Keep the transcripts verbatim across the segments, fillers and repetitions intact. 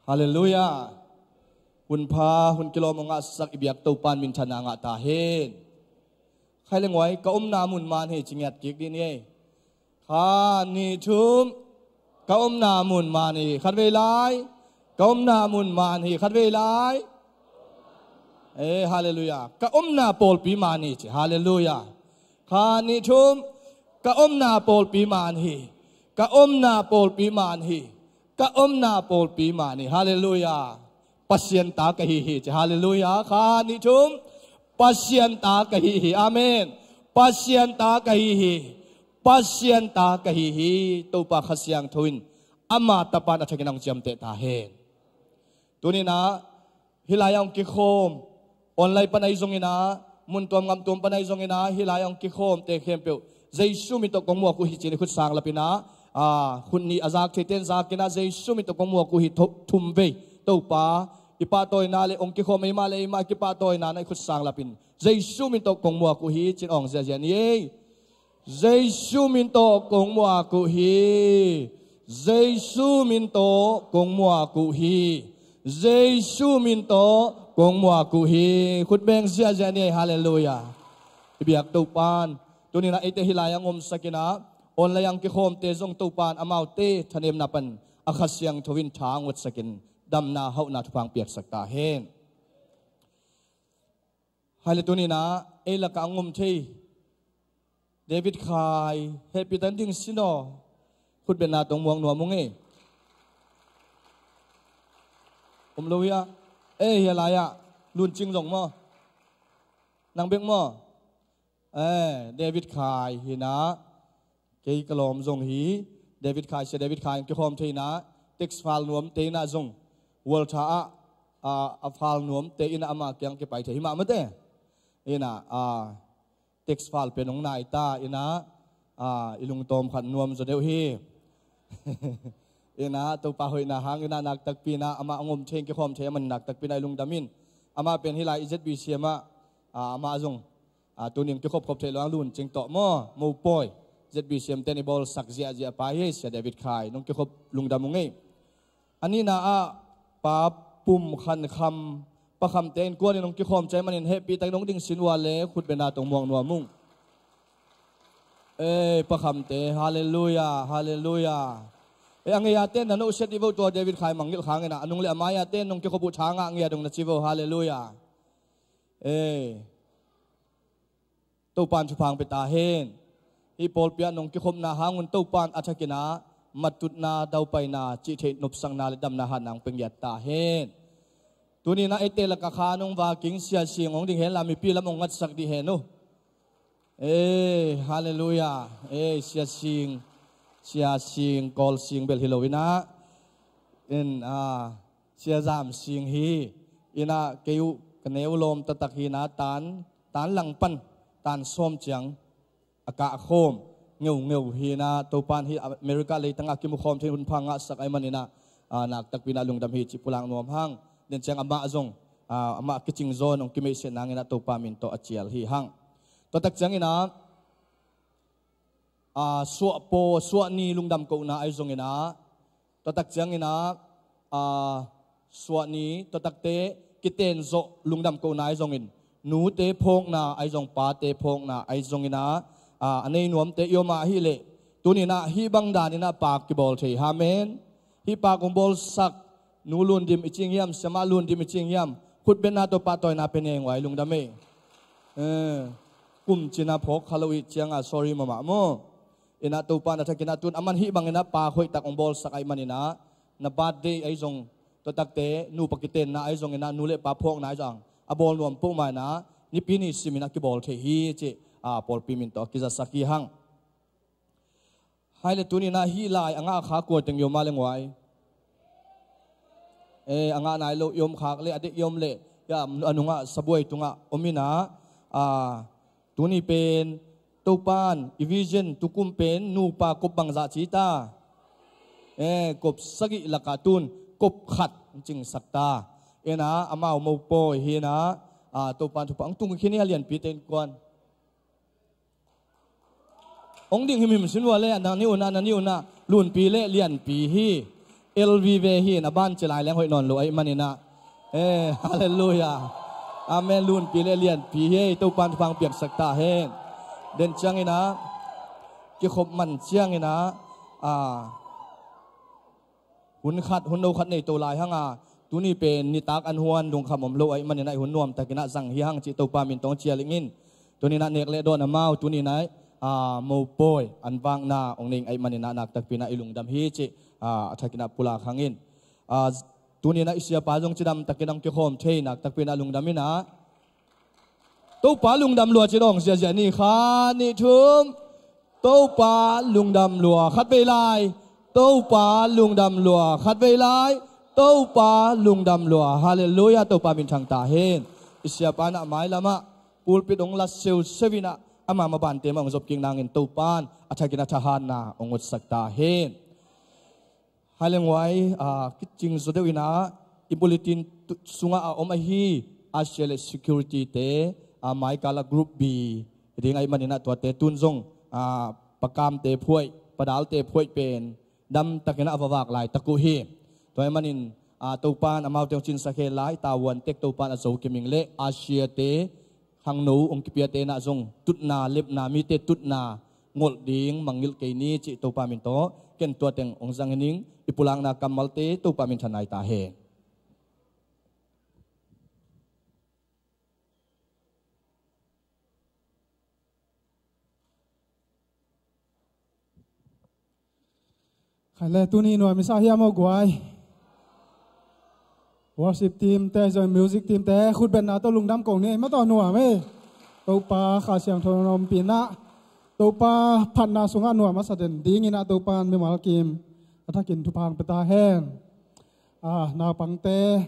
Halleluiah. Hun pha, hun kilawm hong ngahsak i biak Topa in minthanna ngah ta hen. Khai le nguai, ka omna mun man hi ci ngiat kik dih ni ei. Khat, nih, thum. Ka omna mun man hi, khatvei lai. Ka omna mun man hi, khatvei lai. Eh, halleluiah. Ka omna pawlpi man hi ci. Halleluiah. Khat, nih, thum. Ka omna pawlpi man hi. Ka omna pawlpi man hi. Ka omna pawlpi man hi. Halleluiah. Pasian ta ka hi hi ci. Halleluiah. Khat, nih, thum. Pasian ta ka hi hi. Amen. Pasian ta ka hi hi. Pasian ta ka hi hi. Topa Kha Siangtho in ama Tapa in a thakin hong ciamteh ta hen. Tuni-in ah hih lai-ah hong kikhawm, online pan ahi zongin ah, mun tuam gam tuam pan ahi zongin ah, hih lai-ah hong kikhawmte khempeuh Jesu min tawh kong muak uh hi ci-in i khut sang lapin ah, ah, khut nih a zak theite in zakin ah, Jesu min tawh kong muak uh hi, tho-, thum vei. Topa i pahtawina le hong kikhawm eimah le eimah kipahtawina na i khut sang lapin Jesu min tawh kong muak uh hi ci-in awng ziahziah ni ei. Jesu min tawh kong muak uh hi. Jesu min tawh kong muak uh hi. Jesu min tawh kong muak uh hi. Khut beng ziahziah ni ei. Halleluiah. I biak Topa in tuni-in ah eite hih lai-ah hong omsakin ah, online-ah hong kikhawmte zong Topa in amaute thanemna pan a Kha Siangtho in tha hong utsakin damna hauhna thupha hong piaksak ta hen. Hai le tuni-in ah ei lakah hong om thei David Khai, hehpih tak in ding sin aw. Khut bengna tawh hong muak nuam ung ei. Om lo hia? Eh, hia lai-ah Lun Cing zong maw? Nang bek maw? Eh, David Khai hi-in ah, kei ka lawm zong hi. David Khai, Sia David Khai hong kikhawm thei-in ah, text file nuamte in ah zong, Walter ah, ah, a file nuamte in ah ama kiang kipai thei hi mah mate. In ah, ah, text file pen hong nai ta in ah, ah, i lungtawm khat nuam zaw deuh hi. In ah Topa hoihna hangin ah, nakpi-in ah amah hong om thei, hong kikhawm thei a man nakpi-in ah i lungdam in. Amah pen hih lai i Z B C M ah, ah, amah zong, ah, tuni hong kikhop khop theih lo hang, Lun Cing tawh maw, mopawi Z B C M te in i bawlsak ziahziah pa hi, Sia David Khai, nong kikhop lungdam ung ei. A nihna ah Pa Pum Khan Kham, Pa Khamte innkuan in hong kikhawm ciai manin hehpih takin hong ding sin uh a leh khut bengna tawh hong muak nuam ung. Eh, Pa Khamte, halleluiah, halleluiah. Eh, a ngei-ate in na nohsiat dih vo, tua David Khai mangngilh hangin ah, a nung le a mai-ate in nong kikhop uh tha ngah ngei a dong na ci vo, halleluiah. Eh, Topa in thupha hong pia ta hen. Hih pawlpi ah nong kikhopna hang un Topa in a thakin ah matutna, daupaina, cih theih nopsakna le damna hatna hong pia ngiat ta hen. Tuni-in ah eite lakah kha nong vakin Sia Sing hong ding hen la, mipi lam hong ngatsak dih hen uh. Eh, halleluiah. Eh, Sia Sing, Sia Sing, Kawl Sing bel hi lo-in ah, in, ah, Sia Zam Sing hi. In ah kei uh ka neu lawm taktak hi-in ah, tan, tan lang pan tan sawm ciang a kah khawm ngeungeu hi-in ah, Topa in hih America leitang ah kimu khawm thei hun pha ngahsak ahih manin ah, ah, nakpi-in ah lungdam hi cih pulak nuam hang. Den ciang amah zong, ah, amah kicing zaw in hong kimeihsiat nangin ah Topa min tawh a cial hi hang. Tua tak ciangin ah, ah, suahpaw, suahni lungdam kohna ahi zongin ah, tua tak ciangin ah, ah, suahni, tua takte kiten zawh lungdam kohna ahi zongin, nute phawkna ahi zong, pate phawkna ahi zongin ah, ah, a nei nuamte i om a hih leh, tuni-in ah hih bang danin ah pak kibawl thei. Amen. Hih pak hong bawlsak Nu Lun Dim i cing hiam, Siamah Lun Dim i cing hiam, khut bengna tawh pahtawina pia ni ei, nguai lungdam ei. Eh, kum cin a phawk kha lo i hih ciang a, sorry mahmah maw. In ah Topa in a thakin ah tun aman hih bangin ah pak hoihtak hong bawlsak ahih manin ah, na birthday ahi zong, tua takte nupa kitenna ahi zongin ah, nu le pa phawkna ahi zong, a bawl nuam peuhmah in ah, nipi ni simin ah kibawl thei hi cih, ah, pawlpi min tawh a kizasak hi hang. Hai le tuni-in ah hih lai a ngah kha kua teng i om a le, nguai. Eh, a ngah nai lo i om khak leh, a deih i om leh, ya, a nungah sabuai tungah om in ah, ah, tuni pen Topa in i vision tukum pen nupa kop bangzah ci ta? Eh, kop sagih lakah tun kop khat hong cingsak ta. In ah amau mopawi hi-in ah, ah, Topa in thupha hong tung khin hi a, lianpite innkuan. Hong ding himhim sin uh a le, na ni un ah, na ni un ah, Lunpi le Lianpi hi. L V ve hi in, a ban ci lai leng hoih nawn lo ahih manin ah. Eh, halleluiah. Amen. Lunpi le lianpi hi ei, Topan thupha piaksak ta hen. Den ciangin ah, kikhop man ciangin ah, a, hun khat, hun no khat nei to lai hang a, tuni pen nitak an huan lungkham om lo ahih manin ah, i hun nuamtakin ah zang hi hang cih Topa min tawh cial ing in. Tuni in ah nek le dawn amau, tuni in ah, a, mopawi an vakna hong nei ing ahih manin ah, nakpi takin ah i lungdam hi cih, a, a thakin ah pulak hang in. A, tuni in ah i siapa zong cidam takin hong kikhawm thei, nakpi takin ah lungdam in ah. Topa lungdam lua ci dawng ziahziah ni. Khat, nih, thum. Topa lungdam lua khat vei lai. Topa lungdam lua khat vei lai. Topa lungdam lua. Halleluiah. Topa min thang ta hen. I siapa in ah mailam ah pulpit hong la seuseu in ah, ama mabante mah hong zop kik nangin Topan a thakin ah thahatna hong utsak ta hen. Hai leng huai, a, kicing zaw deuh in ah, i bulletin tu-, sungah a om ahi, a sia le security te, a, maikal ah group B ding ahih manin ah tuate tun zong, a, pakamte phuaih, padalte phuaih pen damtakin ah a va vak laitak uh hi. Tua ahih manin, a, Topan amaute hong cinsak hen la, i tavuan tek Topan a zo kim ing le, a siate, khangno hong kipiate in ah zong tutna, lepna, mite tutna ngolh ding mangngilh kei ni cih Topa min tawh ken tua teng hong zang hi ning. I pulakna kammalte Topa min tha nai ta hen. Khai le, tuni nuam i sa hiam aw guai? Worship team te, zong music team te, khutbetna tawh lungdam ko ni ei, ma tawh nuam ei. Topa Kha Siangtho na ompihna, Topa phatna sungah nuam a sa den dingin ah Topa mimal kim a thakin thupha hong pia ta hen. Ah, naupangte,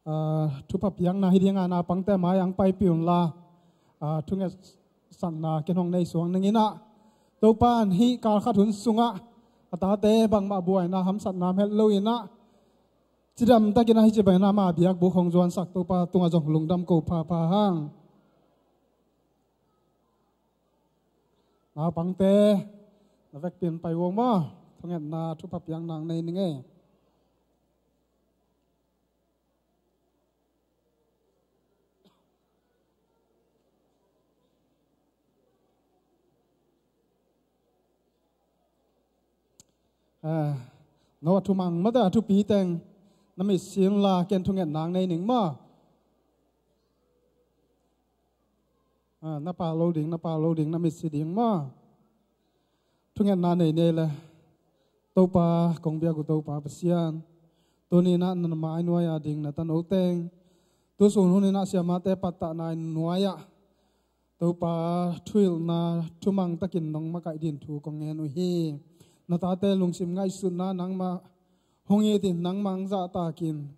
ah, thupha piakna hi ding a, naupangte mai-ah hong paipih un la, ah, thungetsakna ken hong nei suak ning in ah, Topa in hih kal khat hun sungah a tate bangmah buaina hamsatna om het lo in ah, cidam takin ah hih ci bangin ah ama biakbuk hong zuansak Topa tungah zong lungdam ko phapha hang. Naupangte, na vekpi in pai un maw, thungetna thupha piakna hong nei ning ei. Ah, no a thumang mate, a thupi teng na mitsi un la, ken thungetna hong nei ning maw. Ah, na pau lo ding, na pau lo ding, na mitsi ding maw. Thungetna nei ni ei le. Topa, kong biak uh Topa Pasian, tuni in ah na mai nuai-ah ding na tano teng, tu sun hun in ah siamate pattahna in nuai-ah Topa thuhilhna thumang takin nong makaih ding thu kong ngen uh hi. Na tate lungsim ngaihsutna nangmah hong it in, nangmah hong zahtak in,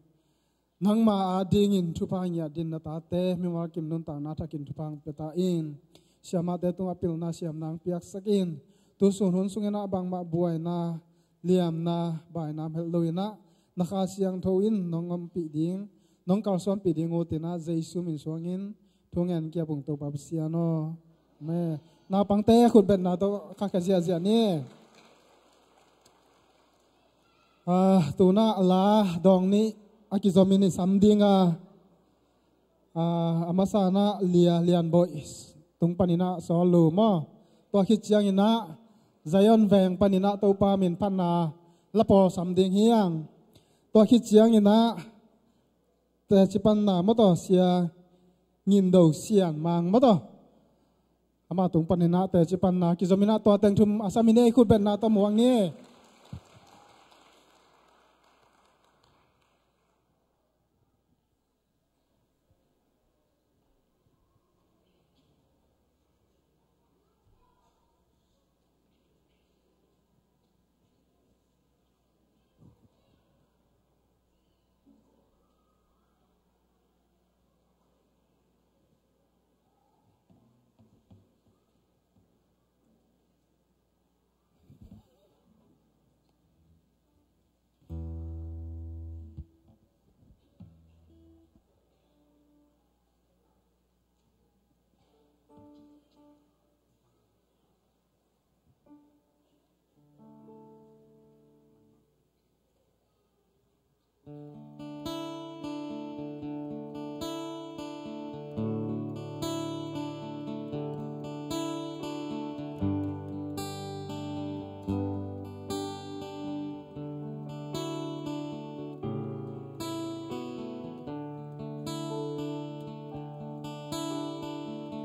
nangma adingin thupha ngiat dingin na tate mimal kim nuntakna thakin thupha hong pia ta in. Siamate tungah pilna siamna hong piaksak in. Tu sun hun sungin ah bangmah buaina, liamna, baina om het lo in ah, na Kha Siangtho in nong ompih ding, nong kalsuanpih ding ut in ah, Jesu min suangin thu ngen kiap ung Topa Pasian aw. Amen. Naupangte khutbetna tawh khakhia ziahziah ni. Ah, tu-in ah la dawng nih a kizom in i sam ding a, ah, a masa in ah Lia Lianboih tung panin ah Saul Lu maw. Tua khit ciangin ah Zion veng panin ah Topa min phatna la pawl sam ding hi hang. Tua khit ciangin ah teci panna maw taw, Sia Ngin Do Sian Mang maw taw, ama tung panin ah teci panna kizom in ah tua teng thum a sam in ei, khutbetna tawh muak ni.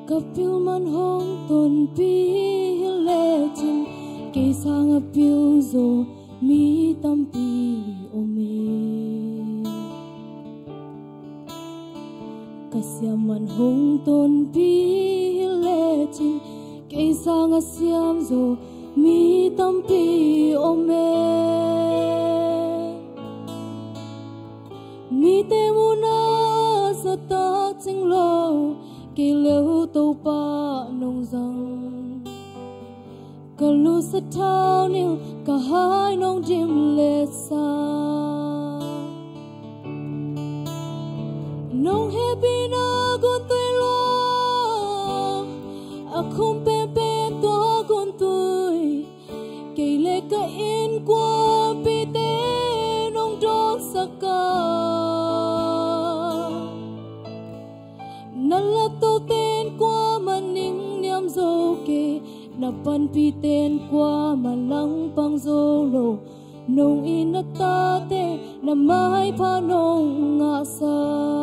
Ka pil man hong tonpi hi lecin, kei sang a pil zo mi tampi om e. Ka siam man hong tonpi hi lecin, kei sang a siam zo mi tampi om e. Mite muhna a zahtak cing lo, kei leh Topa nong zang. Ka lu sathau nil, ka hai nong dim lesa. Nong hehpihna guntui lua, a khum penpen tua guntui. Kei leh ka innkuanpihte nong dawnsak a, na laptote in kuamah ningniam zo kei, na panpihte in kuamah langpang zo lo. Nong it na tate na maipha nong ngahsak.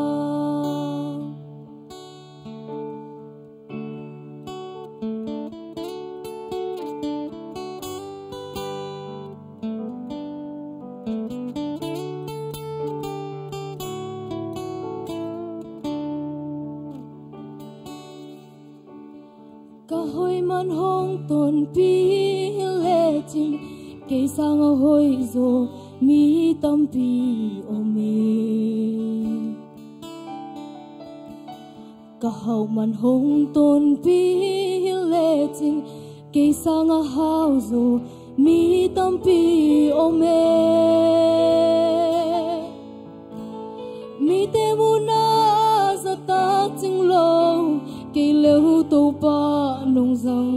Ka hoih man hong tonpi hi lecin, kei sang a hoih zo mi tampi om e. Ka hauh man hong tonpi hi lecin, kei sang a hau zo mi tampi om e. Mite muhna a zahtak cing lo, kei leh Topa nong zang.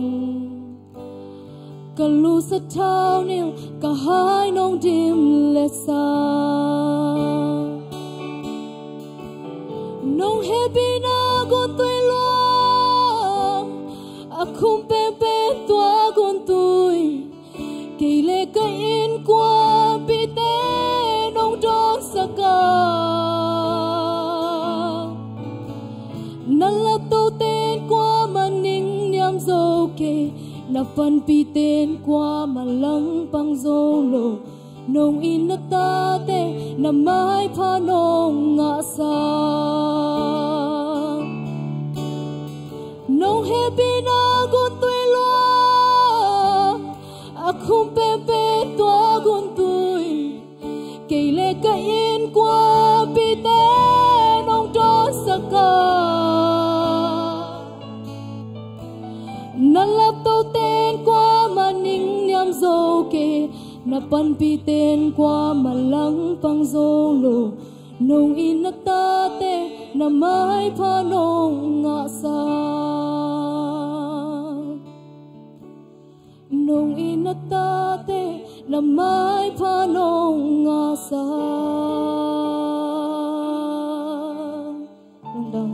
Ka lu sathau nil, ka hai nong dim lesa. Nong hehpihna guntui lua, a khum penpen tua guntui. Kei leh ka innkuanpihte nong dawnsak a, na laptote in kuamah ningniam zo kei, na panpihte in kuamah langpang zo lo. Nong it na tate na maipha nong ngahsak. Nong hehpihna guntui lua, a khum penpen tua guntui. Kei leh ka innkuanpihte nong dawnsak a, na laptote in kuamah ningniam zo kei, na panpihte in kuamah langpang zo lo. Nong it na tate na maipha nong ngahsak. Nong it na tate na maipha nong ngahsak. Lungdam.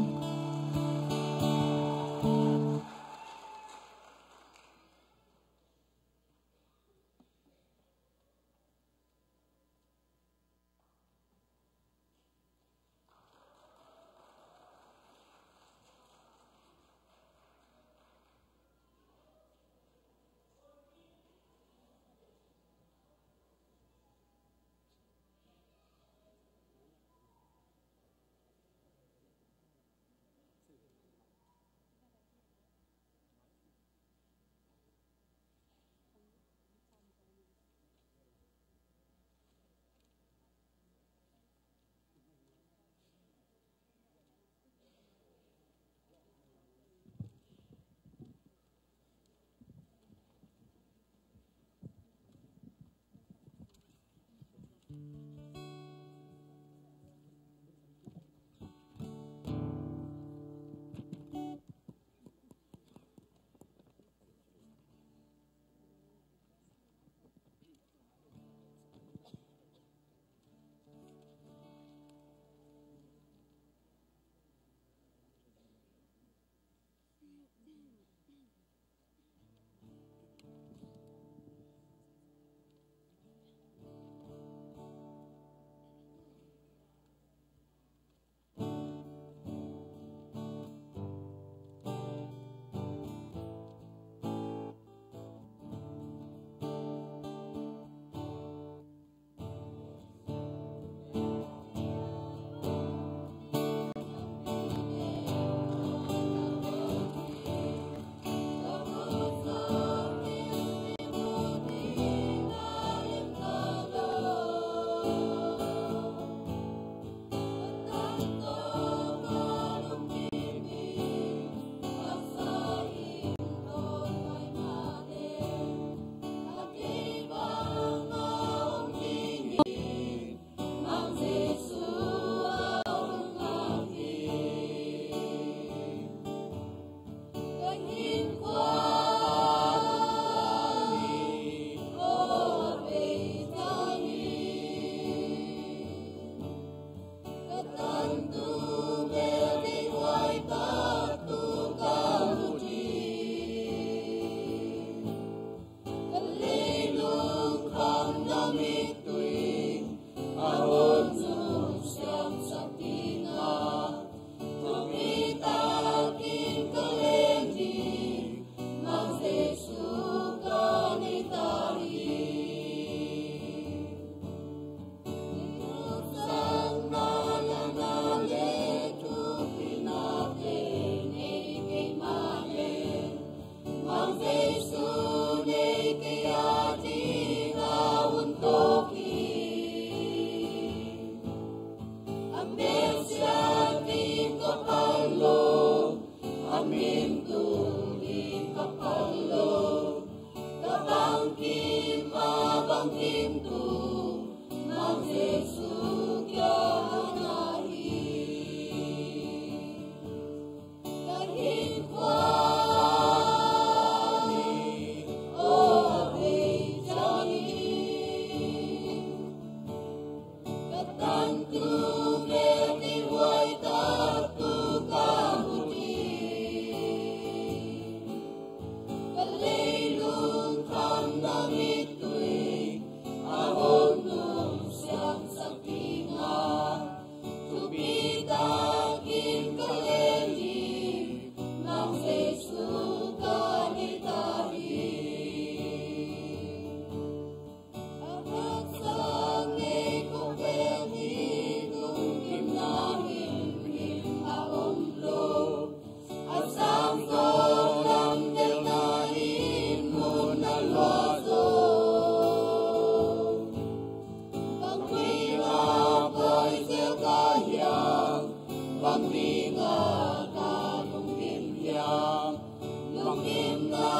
Lungkimna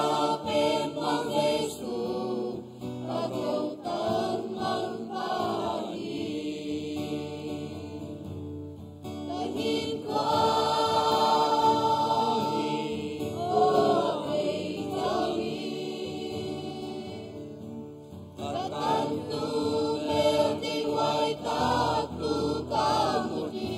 pen Mang Jesu, a tawh tan Manpa hi. Ka hinkhua hi, aw hei cang hi. Ka tantu melte huai tak tu ka mu hi.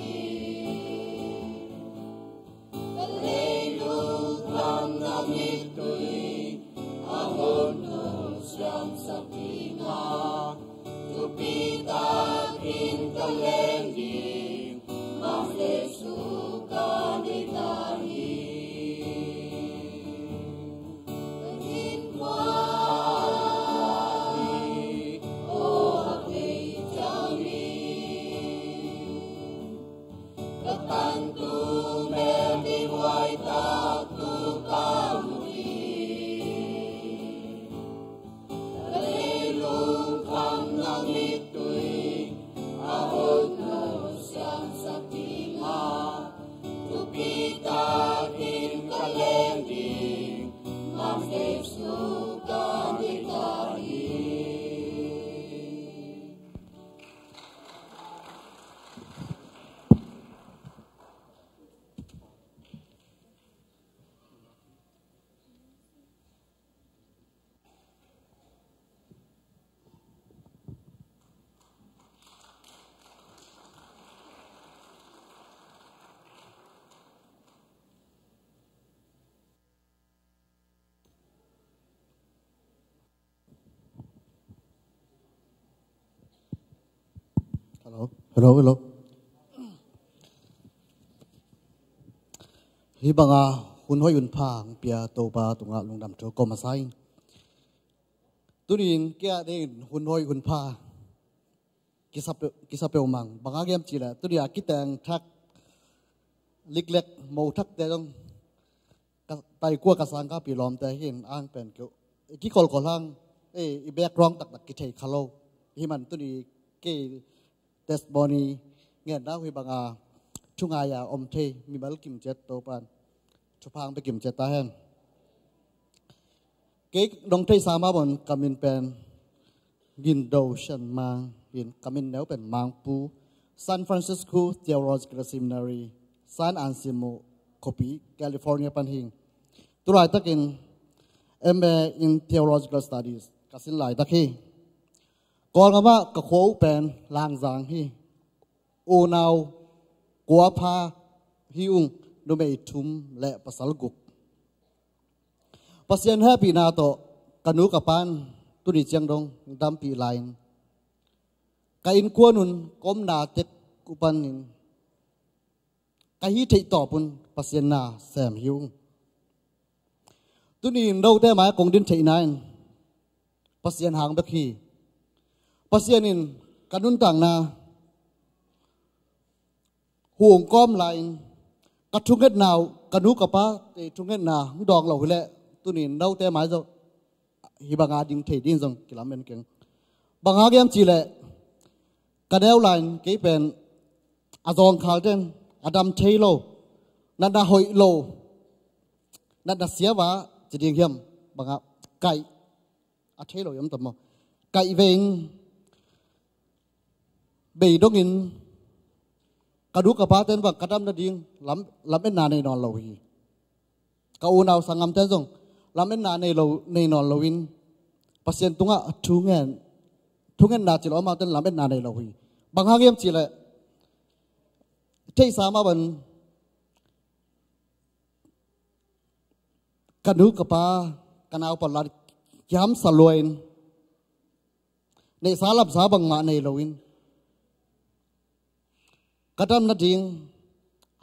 Ka leilung kham na mittui a hun nu siamsak ding a, thupi takin ka leng ding, Mang Jesu ka deih ta hi. Ka hinkhua hi, aw hei cang hi. Ka tantu melte huai tak tu ka mu hi. Ka leilung kham na mittui a hun nu siamsak ding a, thupi takin ka leng ding, Mang Jesu ka deih ta hi. Hello, hello, hello. Hih banga hun hoih hun pha hong pia Topa tungah lungdam thu ko masa ing. Tuni in kei a dingin hun hoih hun pha kisa pe-, kisa peuhmah. Bang hang hiam cih leh tuni a kiteng thak liklek mo thakte zong ka taikua ka sangkapi lawmte hi in, ang pen keu i kikolkol hang, eh, i background taktak kithei kha lo. Hih man tuni kei testimony ngen nau hih banga thungai a om thei mimal kim ciat Topa'n thupha hong pia kim ciat ta hen. Kei nong theihsa mah bangin ka min pen Gin Do Sian Mang hi in, ka min neu pen Mangpu, San Francisco Theological Seminary, San Anselmo khuapi, California pan hi ing. Tu laitakin M A in Theological Studies ka sin laitak hi. Kawlgam ah ka khua uh pen Langzang hi. Unau kua pha hi ung, numei thum le pasal guk. Pasian hehpihna tawh ka nu ka pa'n tuni ciang dong dampih lai-in, ka innkuan un ka omna tek uh panin ka hih theih tawpin Pasian na sem hi ung. Tuni in note mai kong din theihna in Pasian hang bek hi. Pasian in ka nuntakna hong kawm lai-in ka thungetna uh, ka nu ka pate thungetna hong dawng lo hi leh tuni in note mai zong hih banga ding thei ding zong kilamen keng. Bang hang hiam cih leh ka neu lai-in kei pen a zawngkhalte'n a dam thei lo, natna hoih lo, natna siava ci ding hiam, bang a kaih a thei lo hiam tam maw. Kaih vei-in bei dongin ka nu ka pate'n bang ka dam nading lam, lametna nei nawn lo hi. Ka unau sanggamte'n zong lametna nei lo, nei nawn loin Pasian tungah thungen, thungetna ci lo amaute'n lametna nei lo hi. Bang hang hiam cih leh theihsa mah bangin ka nu ka pa, ka naupa la kihamsa lua-in neihsa lamsa bangmah nei loin ka dam nading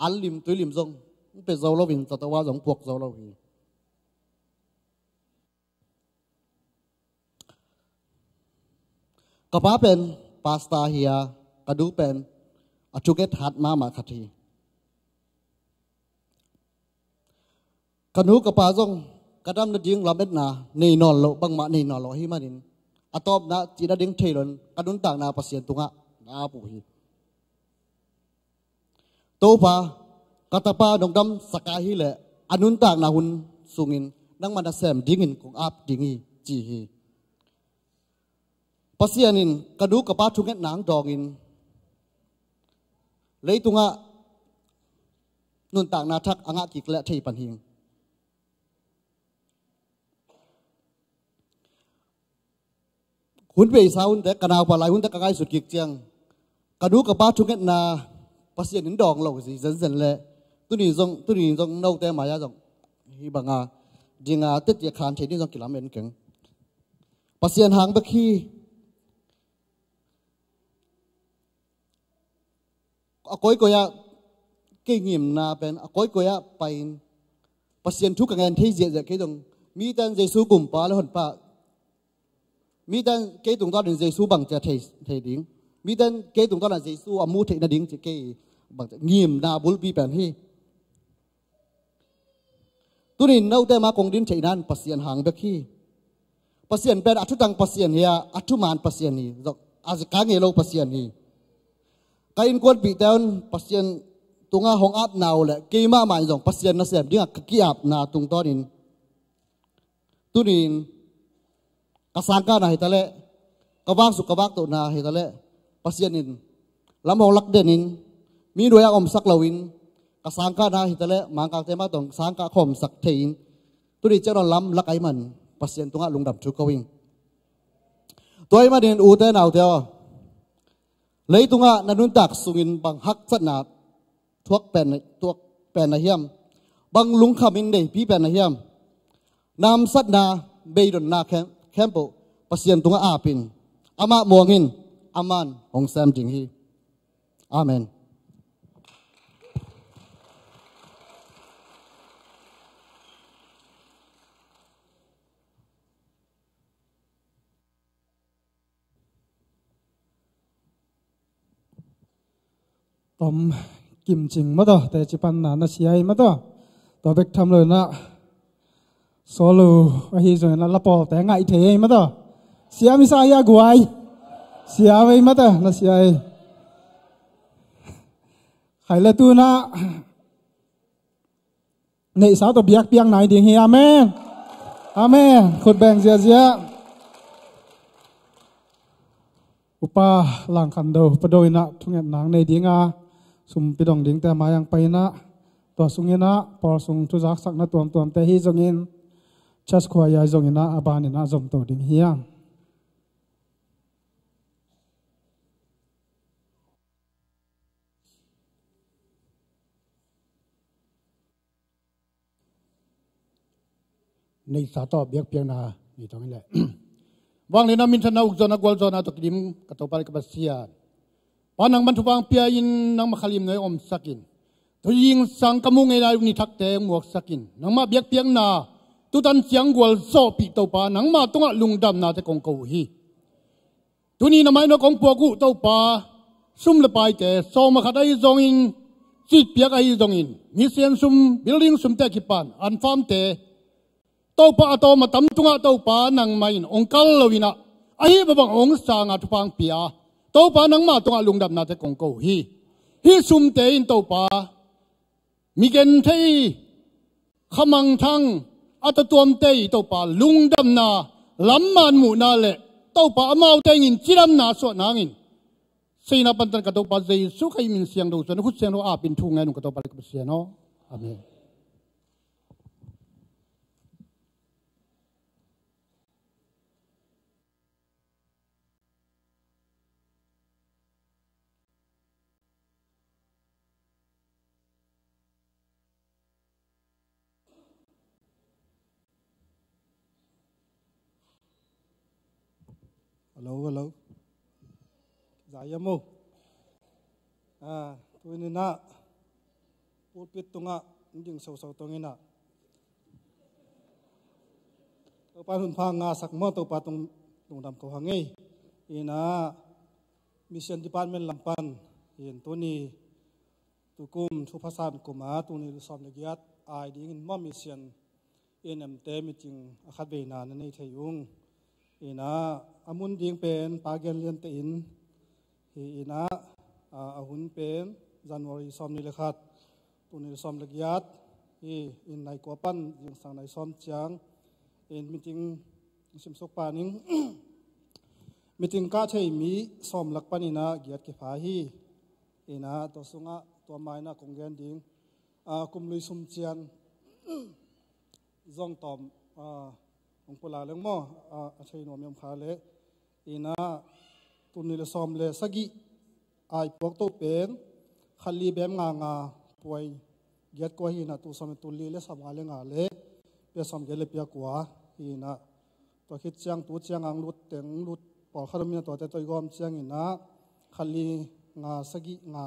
an lim tui lim zong hong pia zo loin zato ah zong puak zo lo hi. Ka pa pen pastor hi a, ka nu pen a thunget hat mahmah khat hi. Ka nu ka pa zong ka dam nading lametna nei nawn lo, bangmah nei nawn lo ahih manin a tawpna cih nading thei loin ka nuntakna Pasian tungah na ap uh hi. Topa, Ka tapa nong damsak a hileh a nuntakna hun sungin nangmah nasem dingin kong ap ding hi, ci hi. Pasian in ka nu ka pa thungetna hong dawngin leitungah nuntakna thak a ngah kik leh thei pan hing. Hun beisa hunte, ka naupa lai hunte ka ngaihsut kik ciang, ka nu ka pa thungetna Pasian in dawng lo hi zenzen leh tuni zong, tuni zong note mai-ah zong hih banga dinga teti a khan thei ding zong kilamen keng. Pasian hang bek hi. A koikoi-ah kei ngimna pen a koikoi-ah pai-in Pasian thu ka ngen thei ziahziah kei zong, mite in Jesu gumpa le honpa, mite in kei tungtawnin Jesu bang ci a thei, thei ding, mite in kei tungtawnin Jesu a mu theih nading ci kei bang ci a ngimna bulpi pen hi. Tunin note ma kong din theih nan Pasian hang bek hi. Pasian pen a thutang Pasian hi a, a thuman Pasian hi. Zong a zika ngei lo Pasian hi. Ka innkuanpihte un Pasian tungah hong apna uh leh keimah mah in zong Pasian nasem dingah ka ki-apna tungtawnin tunin ka sangkahna hi taleh, ka vaksuk ka vaktohna hi taleh, Pasian in lam hong lak denin mi nuai-ah omsak loin ka sangkahna hi taleh, Mangkangte mah tawh sangkah khawmsak thei-in tuni ciang lam lak ahih man Pasian tungah lungdam thu ko ing. Tua ahih manin ute naute aw, leitungah na nuntak sungin bang haksatna thuak pen, thuak pen na hiam? Bang lungkhamin neipi pen na hiam? Na hamsatna, beidonna khem, khempeuh Pasian tungah apin, amah muangin, aman hong sem ding hi. Amen. Tom Kim Cing mataw, teci panna na sia ei mataw. Tua bek tham lo inah, solo ahi zong inah lapawlte ngaih thei ei mataw. Siam i sa hi a guai. Siam ei mataw, na sia ei. Khai le tunah neihsa tawh biakpiakna hi ding hi. Amen. Amen. Khut beng ziazia. Upa Langkhan Do, Pa Do inah thungetna nei dinga sum pidong dingte mai-ah pai inah, tua sung inah pawl sung thuzaksakna tuamtuamte hi zongin, church khua-ah zong inah a ban inah zomto ding hi. Neihsa tawh biakpiakna nei tawng in leh. Vangliatna minthanna ukzawhna gualzawhna tawh kidim ka Topa le ka Pasian. Pa, nangman thupha pia-in nangmah khalim nuai omsakin, thuzingsang ka muh ngei lai uh ni thakte muaksakin, nangmah biakpiakna tutan ciang gualzawhpih Topa, nangmah tungah lungdamnate kong ko uh hi. Tuni na mai-ah kong puak uh Topa, sum le paite, sawm a khat ahi zongin, citpiak ahi zongin, mission sum, building sumte kipan, an famte, Topa, a tawm a tam tungah Topa nangmah in hong kal lo inah, ahi bang hong sanga thupha pia, Topa nangmah tungah lungdamnate kong ko uh hi. Hih sumte in Topa, mi genthei, khamangthang, a tatuamte i Topa lungdamna, lamman muhna le Topa amaute in cidamna suah nangin, seina pantan ka Topa Jesu Khazih min siangtho suan, khut siangtho apin thu ngen ung ka Topa le ka Pasian aw. Amen. Hello, hello. Zai ya mo. Ah, tu ini nak pulpit tunga ding sau-sau tong ina. Topa hun pha nga sak mo, Topa tung, tung dam ko hang ei. Ina mission department lampan in tuni tukum thupha san kuma tuni lusam le giat ai ding in mo mission in emte meeting a khat veina na nei thei ung. Ina a mun ding pen Pa Gen Lian te in hi ina, a, a hun pen January sawm ni le khat Tuni sawm le giat hi. In nai kua pan zingsang nai sawm ciang in meeting simsuk panin meeting kah thei mi sawm lak panin ah giat kipha hi. Ina tua sungah tua mai-in ah kong gen ding, ah, kum lui sum cian zong tawm, ah, hong pulak leng maw, ah, a thei nuam i om kha leh. Ina tuni le sawm le sagih a i puak toh pen khat li bem nga nga point giat kua hi. Ina tu sawm le tu li le sawm nga le nga le pia sawm giat le pia kua hi. Ina tua khit ciang tu ciang ang lut teng lut pawlkhat om ina tuate tawh i gawm ciangin ah khat li nga sagih nga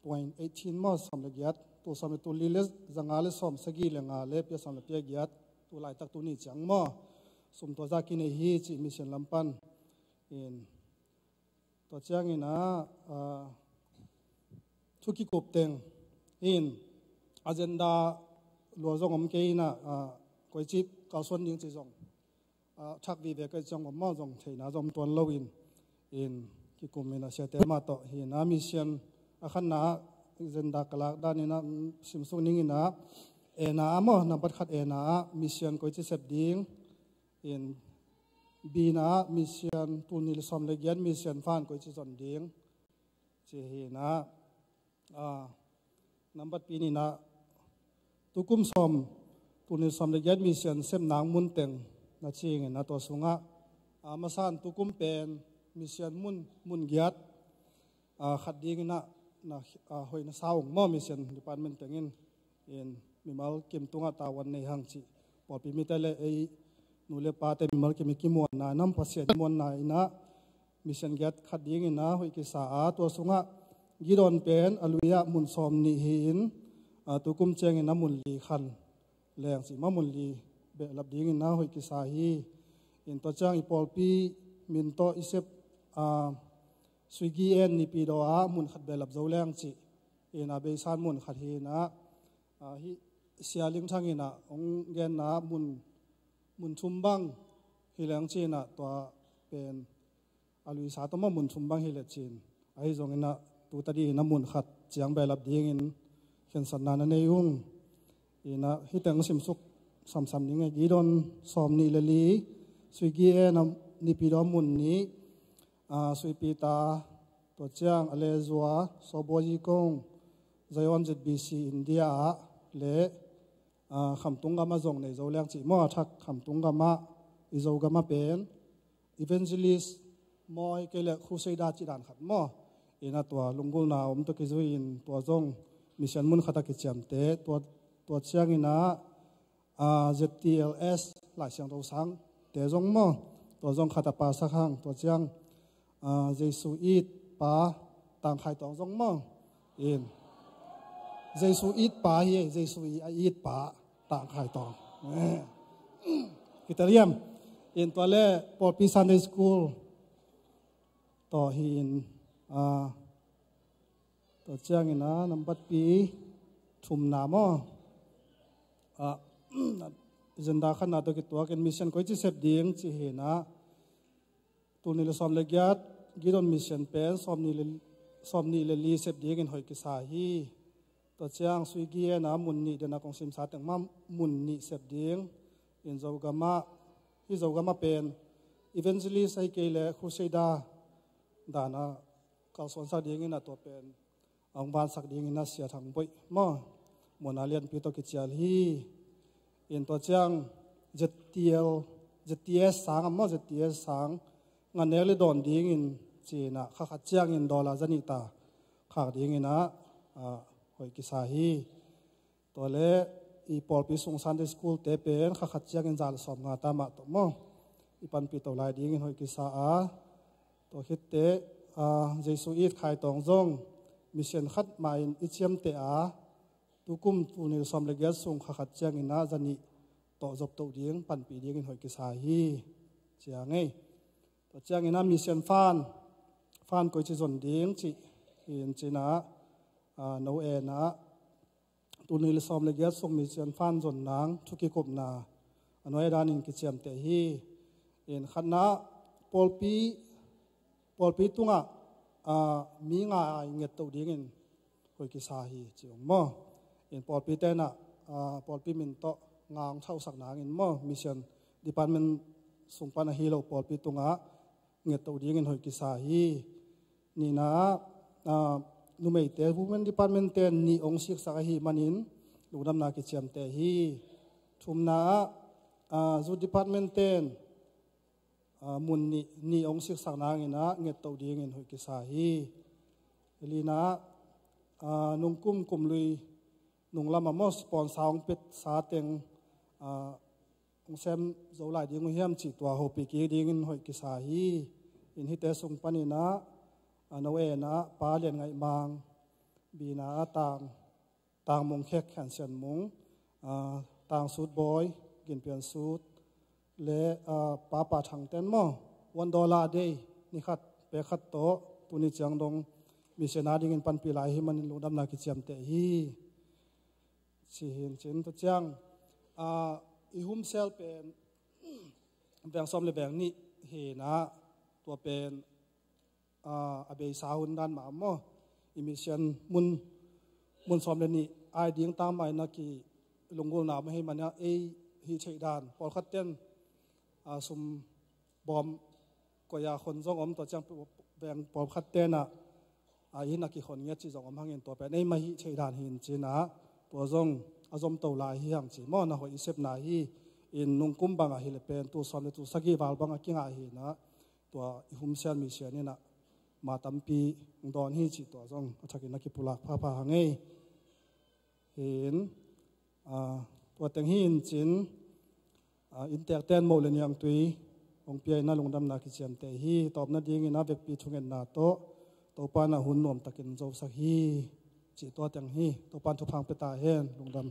point eighteen maw, sawm le giat, tu sawm le tu li le za nga le sawm sagih le nga le pia sawm le pia giat, tu laitak tuni ciang maw, sum tua zah kinei hi cih mission lam pan. In tua ciangin ah, ah, thu kikup teng in agenda lua zong om kei ina, ah, koici kalsuan ding ci zong, ah, thak vive kei ciang om maw, zong theihna zong tuan lo in, in kikum ina siate mah tawh hi. Ina mission a khatna ah agenda ka lak dan ina, mm, simsuk ning ina, ena ah maw, nambat khat ena ah mission koici sep ding, in bina ah mission tuni le sawm le giat mission fan koici zon ding ci hi. Ina, ah, nambat pi ina tukum sawm, tuni sawm le giat mission sep nang mun teng na cingin ah tua sungah, ah, masan tukum pen mission mun, mun giat, ah, khat dingin ah na, ah, hoih na sa ung maw, mission department tengin. In mimal kim tungah tavuan nei hang cih pawlpi mite le ei nu le pate mimal kim i kimuanna, nam Pasian i muanna ina mission giat khat dingin ah hoih kisa a, tua sungah Gideon pen a lui ah mun sawm nih hi-in, ah, tukum ciangin ah mun li khan leng cih maw, mun li behlap dingin ah hoih kisa hi. In tua ciang i pawlpi min tawh i sep, ah, Suigi en Nipidaw ah mun khat behlap zo leng cih. Ina beisan mun khat hi. Ina, ah, hih Sia Ling Thang ina hong genna mun, mun thum bang hi leng ci ina tua pen a luisa tawh maw, mun thum bang hi leh cin. Ahi zongin ah tu tadi ina mun khat ciang behlap dingin khensatna na nei ung. Ina hih teng simsuk samsam ning e. Gideon sawm nih le li, Suigi en Nipidaw mun nih, ah, Suipita, tua ciang a le zua, Sobo Zikong, Zion Z B C India ah le, ah, khamtung gam ah zong nei zo leng cih maw, a thak khamtung gam ah, i Zogam ah pen evangelist maw, ahih kei leh crusader cih dan khat maw. Ina tua lunggulhna om tawh kizui in tua zong mission mun khat ah kiciamteh, tua, tua ciangin ah, ah, Z T L S Lai Siangtho sangte zong maw, tua zong khat ah pasak hang, tua ciang, ah, Jesu it pa Tang Khai Tawng zong maw. In Jesu it pa hi, Jesu i a it pa Tang Khai Tawng. Eh. Kitel hiam. In tua le pawlpi Sunday School tawh hi in, ah, tua ciangin ah nambat pi thumna maw, ah, agenda khatna tawh kituakin mission koici sep ding ci hi. Ina tuni le sawm le giat Gideon mission pen sawm nih le, sawm nih le li sep dingin hoih kisa hi. Tua ciang Suigi en ah mun nih, dena kong simsa teng mah mun nih sep ding. In Zogam ah, hih Zogam ah pen evangelist ahih kei leh crusader dan ah kalsuansak dingin ah tua pen a hong vansak dingin ah Sia Thang Boih maw, muanna lianpi tawh kicial hi. In tua ciang Z T L, Z T S sang ah maw, Z T S sang ngan nek le dawn dingin ci-in ah kha khat ciangin dollar za nih ta khak dingin ah, ah, hoih kisa hi. Tua le i pawlpi sung Sunday School te pen kha khat ciangin za le sawm nga ta mah tawh maw, i panpih to lai dingin hoih kisa a. Tua khit teh, ah, Jesu it Khai Tawng zong mission khat mah in i ciamteh a, tukum tuni le sawm le giat sung kha khat ciangin ah za nih tawh zop to ding, panpih dingin hoih kisa hi. Ciang ei. Tua ciangin ah mission fan, fan koici zon ding cih hi in ci-in ah, ah, no en ah tuni le sawm le giat sung mission fan zon nang thu kikupna a nuai danin kiciamteh hi. In khatna ah pawlpi, pawlpi tungah, ah, mi nga i nget to dingin hoih kisa hi ci ung maw. In pawlpi tenah, ah, pawlpi min tawh nga hong thauhsak nangin maw, mission department sung pan ahi lo pawlpi tungah ngetto dingin hoih kisa hi. Nihna ah, ah, numeite women department ten nih hong siksak ahi manin lungdamna kiciamteh hi. Thumna ah, ah, youth department ten, ah, mun nih, nih hong siksak nangin ah ngetto dingin hoih kisa hi. Lina ah, ah, nungkum kumlui nunglam ah maw sponsor hong pia sa teng, ah, hong sem zo lai ding uh hiam cih tua hopih kik dingin hoih kisa hi. In hihte sung panin ah, ah, Noena ah Pa Lian Ngaih Mang, Bina ah Tang, Tang Mung Khek, Khen Sian Mung, ah, Tang Sut Bawi, Gin Pian Sut, le, ah, Pa Pa Thang ten maw, one dollar a day, ni khat pek khat tawh tuni ciang dong mission a dingin panpih lai hi manin lungdamna kiciamteh hi. Ci hi in cin tua ciang, ah, i humsel pen veng sawm le veng nih hi in ah, tua pen, ah, a beisa hun dan mah maw, i mission mun, mun sawm le nih ai ding tang mah in ah kilunggulhna mah hi manin ah ei hih theih dan pawlkhat ten, ah, sum bawm koih a khon zong om, tua ciang veng pawlkhat tenah, ah, inn a kikhon ngiat cih zong om hangin tua pen ei mah hih theih dan hi in cin ah, tua zong a zomto lai hi hang ci maw, na hoih i sepna hi. In nungkum bang ahih leh pen tul sawm le tul sagih val bang a kingah hi in ah, tua i humsel mission in ah ma tampi hong dawn hi cih tua zong a thakin a kipulak phapha hang ei. Hi in, ah, tua teng hi in cin, ah, innteekte in moh le niangtui hong pia in ah lungdamna kiciamteh hi. Tawpna dingin ah vekpi thungetna tawh Topa in ah hun nuamtakin zosak hi. Cih tua teng hi. Topa in thupha hong pia ta hen. Lungdam.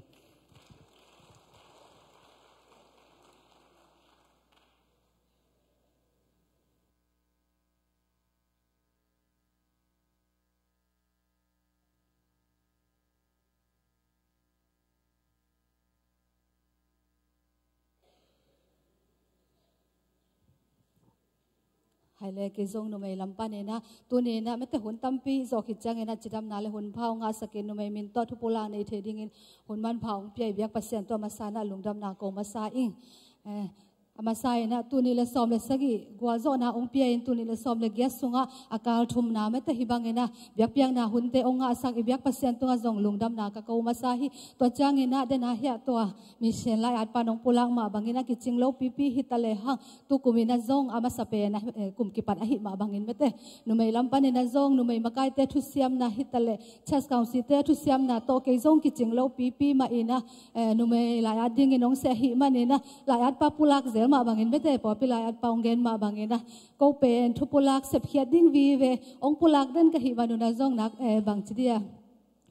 Hai le, kei zong numei lam panin ah tuni in ah mate hun tampi zawh khit ciangin ah cidamna le hunpha hong ngahsakin numei min tawh thupulak nei thei dingin hun manpha hong pia i biak Pasian tawh a masa in ah lungdamna ko masa ing. Eh, a masa in ah tul nih le sawm le sagih gualzawhna hong pia in tul nih le sawm le giat sungah a kal thumna mate hih bangin ah biakpiakna hunte hong ngahsak i biak Pasian tungah zong lungdamna ka ko masa hi. Tua ciangin ah den a hiah tua mission lai-at pan hong pulak mah bangin a kicing lo pipi hi ta le hang, tukum in ah zong a masa pen ah, eh, kum kipat ahih mah bangin mate numei lam panin ah zong numei makaite thusiamna hi ta le church council-te thusiamna tawh kei zong kicing lo pipi mah in ah, eh, numei lai-at dingin hong seh ahih manin ah lai-at pa pulak zel mah bangin mate, pawlpi lai-at pa hong gen mah bangin ah ko pen thupulak sepkhiat ding vive hong pulak den ka hih man un ah zong nak, eh, bangci dia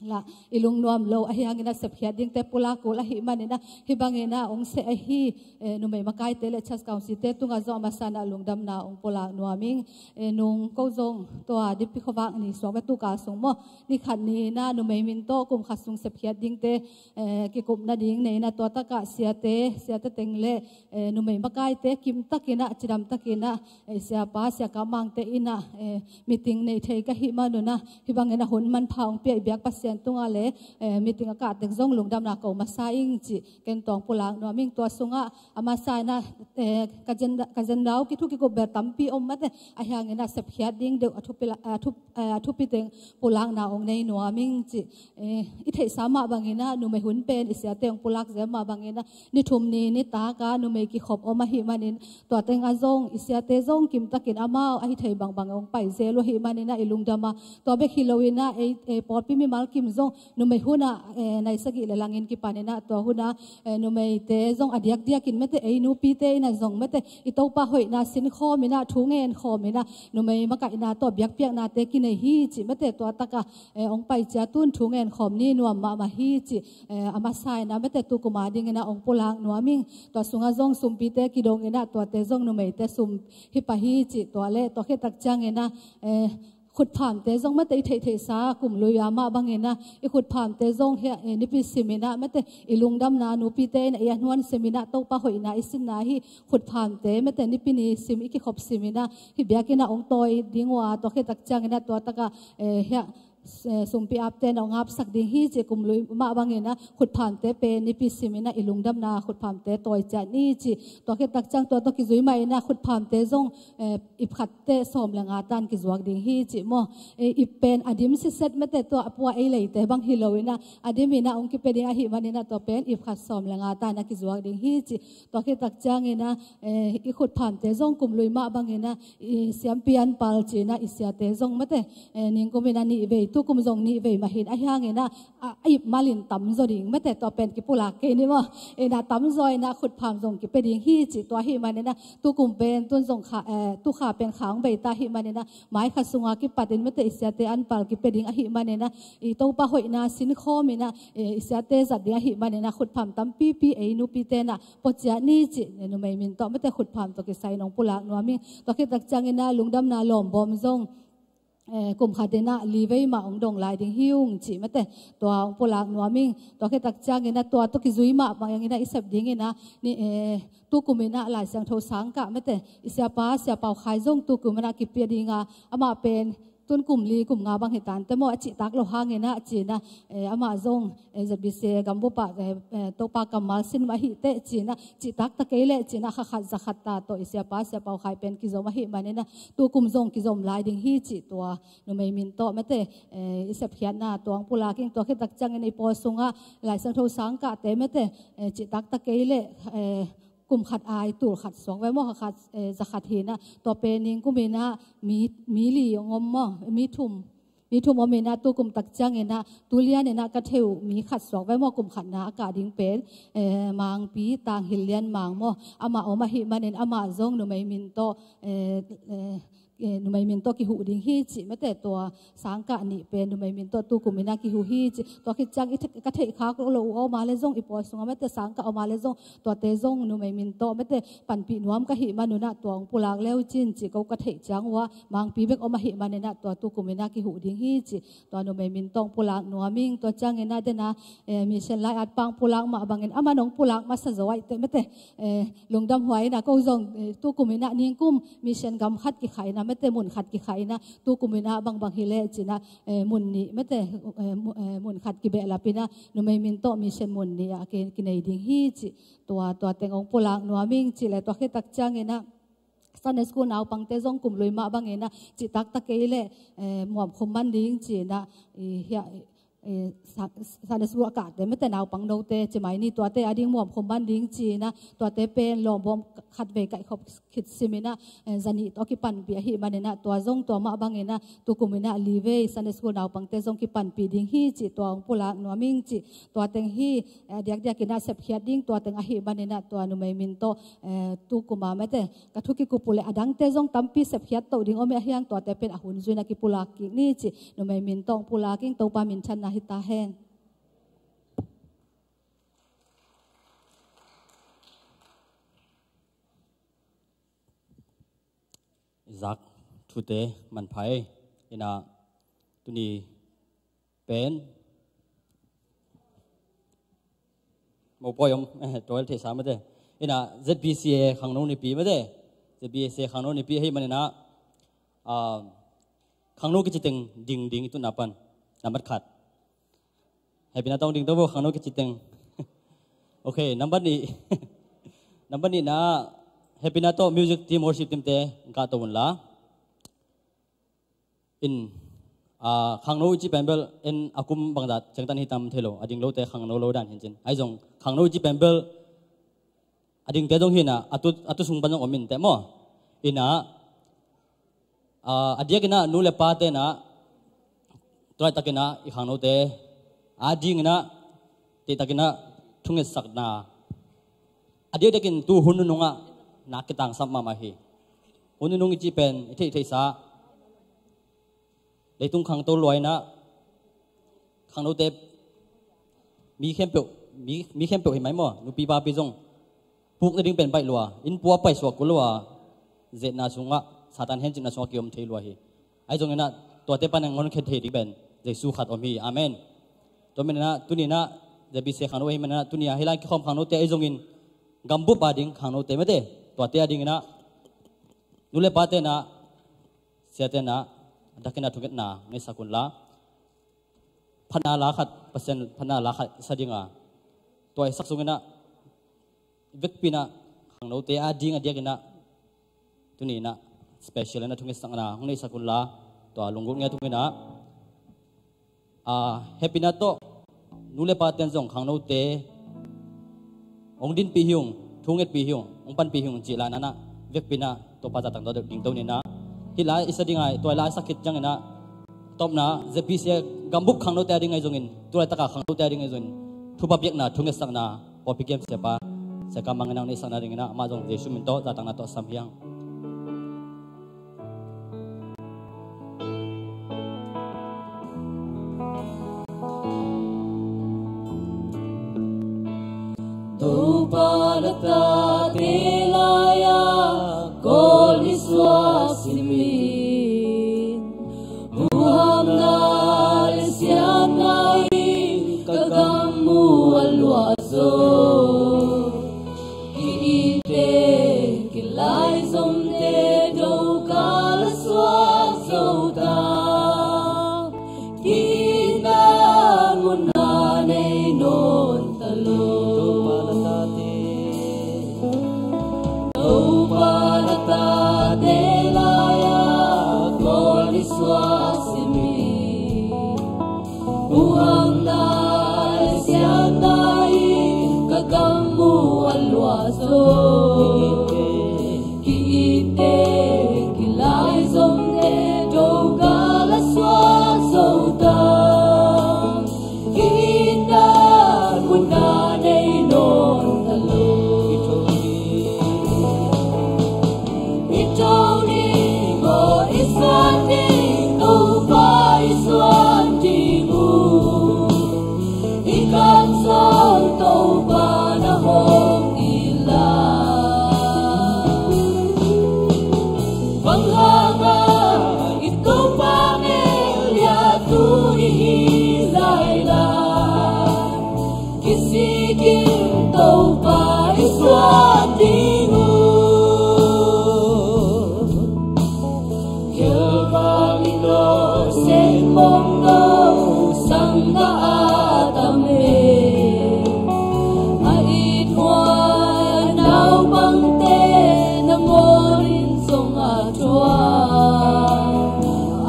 lah i lungnuam lo ahi hangin ah sepkhiat dingte pulak kul ahih manin ah hih bangin ah hong seh ahi, eh, numei makaite le church council-te tungah zong a masa in ah lungdamna hong pulak nuam ing. Eh, nung ko zong tua Dipi khuavak ni suak ve tu kal sung maw, ni khat ni in ah numei min tawh kum khat sung sepkhiat dingte, eh, kikupna ding nei in ah tua takah siate, siate teng le, eh, numei makaite kimtakin ah cidamtakin ah, eh, siapa, siaka mangte in ah, eh, meeting nei thei ka hih man un ah hih bangin ah hun manpha hong pia i biak Pasian tungah le, eh, meeting a kah tek zong lungdamna ko masa ing cih ken tawh hong pulak nuam ing. Tua sungah a masa in ah, eh, ka zen, ka zen lau kithu kikup bel tampi om mate, ahi hangin ah sepkhiat ding deuh a thupi la, a thup, eh, a thupi teng pulakna hong nei nuam ing cih, eh, i theihsa mah bangin ah numei hun pen i siate hong pulak zel mah bangin ah ni thum ni nitak ah numei kikhop om ahih manin tua teng ah zong i siate zong kimtakin amau ahi thei bangbang hong pai zel uh ahih manin ah i lungdam a, tua bek hi lo in ah ei, ei pawlpi mimal kim zong numei hun ah, eh, nai sagih le langin kipan in ah tua hun ah, eh, numeite zong a diakdiakin mate ei nupite in ah zong mate i Topa hoihna sin khawm in ah thu ngen khawm in ah numei makaihna tawh biakpiaknate kinei hi cih mate tua takah, eh, hong pai ciat un thu ngen khawm ni nuam mahmah hi cih, eh, a masa in ah mate tukum a dingin ah hong pulak nuam ing. Tua sungah zong sumpite kidong in ah tuate zong numeite sum hi pah hi cih tua le tua khit tak ciangin ah, eh, khutphamte zong mate i theihtheihsa kum lui a mah bangin ah i khutphamte zong hiah, eh, nipi sim in ah mate i lungdamna nupite in ah i a hnuan sim in ah Topa hoihna i sinna hi khutphamte mate nipi ni sim i kikhop sim in ah hih biakinn ah hong tawi ding uh a tua khit tak ciangin ah tua takah, eh, hiah eh, sumpi apte na hong apsak ding hi ci. Kum lui mah bangin ah khutphamte pen nipi simin ah i lungdamna khutphamte tawi ciat ni ci. Tua khit tak ciang tua tawh kizui mah in ah khutphamte zong, eh, ip khat teh sawm le nga tan kizuak ding hi ci maw. Eh, ip pen a dim siset mate, tua a pua ei leite bang hi lo in ah a dim in ah hong kipia ding ahih manin ah tua pen ip khat sawm le nga tan ah kizuak ding hi ci. Tua khit tak ciangin ah, eh, i khutphamte zong kum lui mah bangin ah i siampi an pal ci-in ah i siate zong mate, eh, ningkum in ah nih vei, tukum zong nih vei mah hi in, ahih hangin ah a, a ip malin tamzaw ding mate, tua pen kipulak kei ni maw. In ah tamzaw in ah khutpham zong kipia ding hi ci. Tua ahih manin ah tukum pen tun zong kha, eh, tukha pen kha hong bei ta ahih manin ah mai khat sunga kipatin mate i siate an pal kipia ding ahih manin ah i Topa hoihna sinkhawm in ah, eh, i siate zat ding ahih manin ah khutpham tampipi ei nupite in ah pua ciat ni ci. Eh, numei min tawh mate khutpham tawh kisai in hong pulak nuam ing. Tua khit tak ciangin ah lungdamna lawmbawm zong, eh, kum khat in ah li vei mah hong dong lai ding hi ung ci mate, tua hong pulak nuam ing. Tua khit tak ciangin ah tua tawh kizui mah bangin ah i sep dingin ah ni, eh, tukum in ah Lai Siangtho sangkah mate i siapa, Sia Pau Khai zong tukum in ah kipia ding a, amah pen tun kum li kum nga bang hi tante maw, a cihtak lo hangin ah ci-in ah, eh, amah zong, eh, Z B C gambup ah, eh, eh, Topa kammal sin mah hi teh ci-in ah, cihtak ta kei leh ci-in ah kha khat za khat ta tawh i siapa Sia Pau Khai pen kizom ahih manin ah tukum zong kizom lai ding hi ci. Tua numei min tawh mate, eh, i sepkhiatna tua hong pulak ing. Tua khit tak ciangin i pawl sungah Lai Siangtho sangkahte mate, eh, cihtak ta kei leh, eh, kum khat ai tul khat suak ve maw, kha khat, eh, za khat hi in ah, tua pen ningkum in ah mi, mi li hong om maw, mi thum, mi thum om in ah tukum tak ciangin ah tulian in ah ka thei uh mi khat suak ve maw, kum khatna a kah ding pen, eh, Mangpi Tang Hil Lian Mang maw, amah om ahih manin amah zong numei min tawh, eh, eh, eh, numei min tawh kihuh ding hi ci mate, tua sangkah nih pen numei min tawh tukum in ah kihuh hi ci. Tua khit ciang i the-, ka theih khak lo uh om a le zong i pawl sungah mate sangkah om a le zong tuate zong numei min tawh mate panpih nuam ka hih manun ah tua hong pulak le uh cin ci ko ka theih ciang uh ah Mangpi bek om ahih manin ah tua tukum in ah kihuh ding hi ci. Tua numei min tawh hong pulak nuam ing. Tua ciangin ah den ah, eh, mission lai-at pa hong pulak mah bangin aman hong pulak masa zaw ahih teh mate, eh, lungdam huai in ah ko zong, eh, tukum in ah ningkum mission gam khat kikhah in ah mate, mun khat kikhah in ah tukum in ah bangbang hi leh ci-in ah, eh, mun nih mate, eh, mu-, eh, mun khat kibehlap in ah numei min tawh mission mun nih ah ki-, kinei ding hi ci. Tua, tua teng hong pulak nuam ing ci leh tua khit tak ciangin ah Sunday school naupangte zong kum lui mah bangin ah cihtak ta kei leh, eh, muamkhum man ding ci-in ah, i, hia, eh, Sa-, Sunday school a kahte mate naupang note ci mai ni, tuate ading muamkhum man ding ci-in ah tuate pen lawmbawm khat vei kaihkhop khit simin ah, eh, zanih tawh kipanpih ahih manin ah tua zong tua mah bangin ah tukum in ah li vei Sunday school naupangte zong kipanpih ding hi ci, tua hong pulak nuam ing ci. Tua teng hi, eh, diakdiak in ah sepkhiat ding tua teng ahih manin ah tua numei min tawh, eh, tukum a mate ka thu kikup uh leh adangte zong tampi sepkhiat toh ding om e, ahi hang tuate pen a hun zui in ah kipulak kik ni ci. Numei min tawh hong pulak ing. Topa minthanna hi ta hen. Zak thute manpha ei. In ah tuni pen mopawi om, eh, tual theihsa mate. In ah Z B C A khangno nipi mate. Z B C A khangno nipi ahih manin ah, ah, khangno kici teng ding ding i tun a pan. Nambat khat. Hehpihna tawh ding to bo, khangno kici teng. Ok, nambat nih. Nambat nihna, hehpihna tawh music team, worship team te kah to un la. In, ah, khangno i cih pen bel, en a kum bangzah ciangtan hi tam thei lo, a ding lote khangno lo dan hi in cin. Ahi zong, khangno i cih pen bel, a dingte zong hi in ah, a tu, a tu sung pan zong om in teh maw. In ah, ah, a diakin ah, nu le pate in ah, tu laitakin ah, i khangnote, a dingin ah, titakin ah, thungetsakna. A diakdiakin tu hun nunung ah, na kitangsap mahmah hi. Hun nunung i cih pen, i theih theihsa. Leitung khangto lua in ah, khangnote mi khempeuh, mi, mi khempeuh hi mai maw, nupi papi zong. Puk nading pen baih lua, inn pua paisuak kul lua, zetna sungah, Satan hencipna sungah kiom thei lua hi. Ahi zongin ah, tuate pan a hong honkhia thei ding pen, Jesu khat om hi, amen. Tua manin ah, tuni in ah, Z B C khangno ahih manin ah, tuni a hih lai kikhawm khangnote ahi zongin, gambup a ding khangnote mate, tuate a dingin ah, nu le pate in ah, siate in ah, a diakin ah thungetna ngeisak un la. phatna la khat, Pasian phatna la khat i sa dinga, tua i sak sung inah, vekpi inah khangnote a ding a diak inah, tuni inah special inah thungetsak na hong neihsak unla, tua lunggulh ngiat tung inah, a, hehpihna tawh nu le pa ten zong khangnote hong dinpih hi ung, thungetpih hi ung, hong panpih hi ung cih la inah, vekpi inah Topa zahtakna tawh dingto ni inah, hih la i sa dinga, tua la i sak khit ciang inah, tawpna Z P C A gambup khangnote a ding ahi zongin, tu laitaka khangnote a ding ahi zongin, thupha piakna, thungetsakna, pawlpi kiam siapa Sia Kam Mang in hong neihsak nading inah, amah zong Jesu min tawh zahtakna tawh sam hi hang. Topa na tate lai-a kawl i suak simin, huhamna le siatna in ka gammu a luah zo. Ki-itte kilaizomte dokal a suak zo ta. Ki-itna mun a nei nawn ta lo. Topa na tate, Topa na tate lai-a kawl i suak simin, huhamna le siatna in ka gammu a luah zo. Ki-itte kilaizomte dokal a suak zo ta. Ki-itna mun a nei nawn ta lo. I tho ding aw, i suan ding, Topa i suan ding uh. I kam sung Topa na hong ila. Bang hanga i Topa mel liatu i hi lailai. Kisikin Topa i suan ding uh. Khelvang in aw, sen mong no, sang na a tam e. A ithuai a naupangte na mawlin zong a thuai.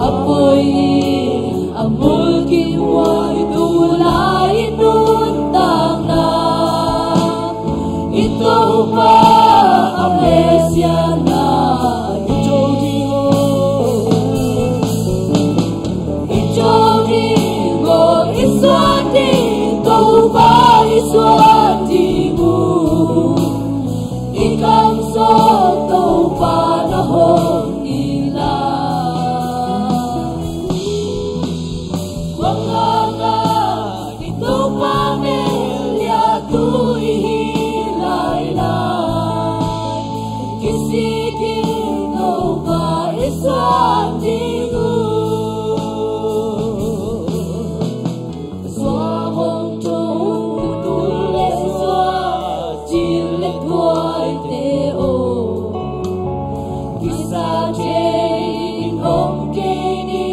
A poi in a mulkimhuai tu lai i nuntakna. I Topa a Messiah na i tho ding aw. I tho ding aw, i suan ding, Topa i suan ding uh. I kam sung Topa na hong ila. Bang hanga i Topa mel liatu i hi lailai. Kisikin Topa i suan ding uh. Suang hong tho un, tul le suang, cil le tuaite aw. Kisa thei in om kei ni,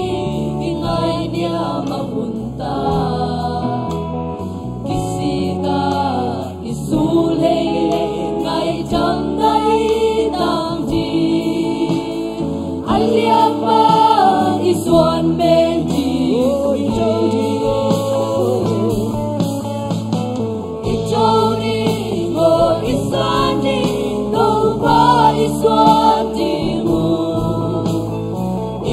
kingaihniam a hun ta. Kisik a i sulei le ngaidamna i tang ding. A liampa i suan pen ding. I tho ding aw, i suan ding, Topa i suan ding uh.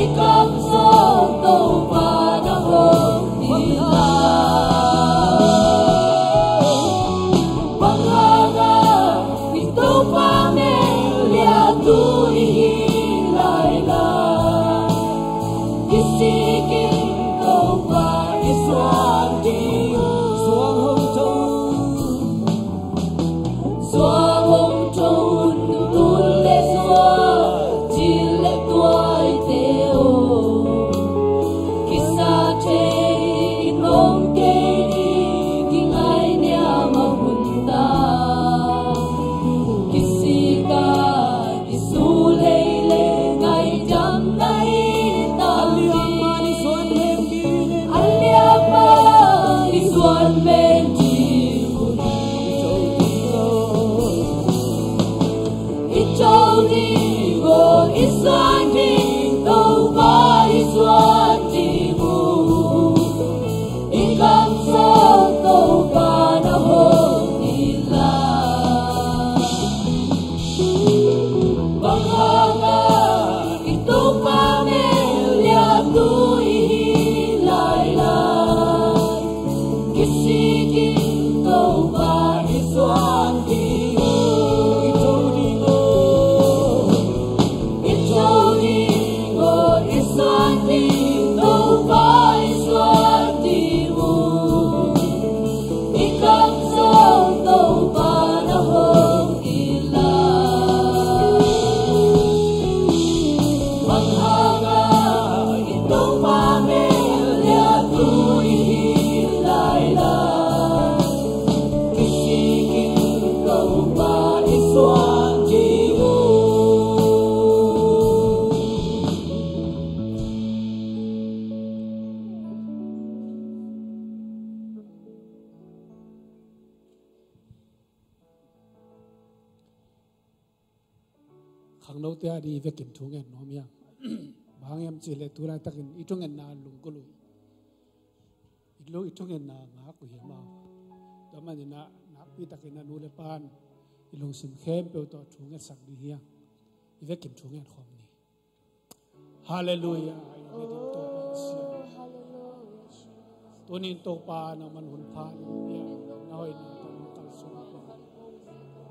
I kam sung Topa na hong ila. Bang hanga i Topa mel liatu i hi lailai. Kisikin Topa i suan ding uh. Suang hong tho un. Suang hong tho un, tul le suang, cil le tuaite aw. Kisa thei in om kei ni, kingaihniam a hun ta. Kisik a i sulei le ngaidamna i tang ding. A liampa Khangnote a ding i vekin thu ngen nuam hiam? Bang hang hiam cih leh tu laitakin i thungetna lunggulh uh hi. I lu i thungetna ngak uh hi maw. Tua manin ah nakpi takin a nu le pa'n i lungsim khempeuh tawh thu ngetsak ding hi hang. I vekin thu ngen khawm ni. Halleluiah. I biak ding Topa Pasian. Tuni-in Topa nangman hun pha nong pia, na hoihna tawh nong kalsuan pia.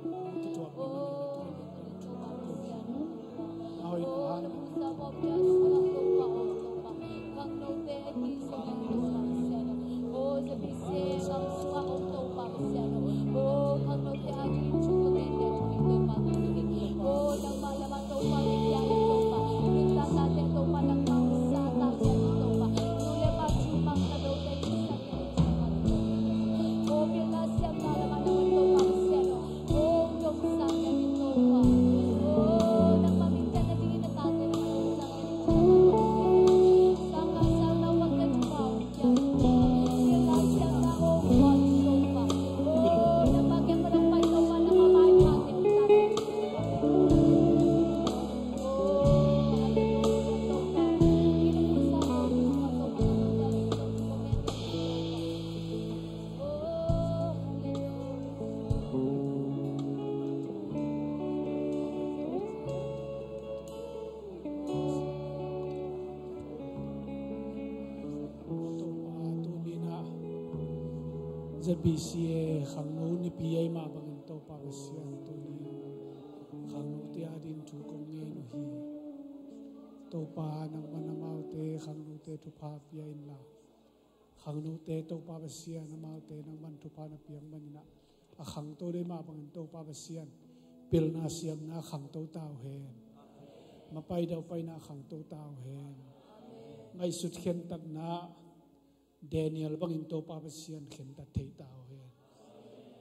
Nong kituak pia manin na tua leh nong thu kha pia. Na hoihna hang nang Topa, tuni-in ah Z B C A khangno nipi ahih mah bangin Topa Pasian, tuni-in khangnote a ding thu kong ngen uh hi. Topa, nangman amaute khangnote thupha pia inla, khangnote Topa Pasian, amaute nangman thupha na piak manin ah, a khangto ding mah bangin Topa Pasian, pilna siamna khangto ta uh hen. Mapai daupaina khangto ta uh hen. Ngaihsut khentatna Daniel bangin Topa Pasian khentat thei ta uh hen.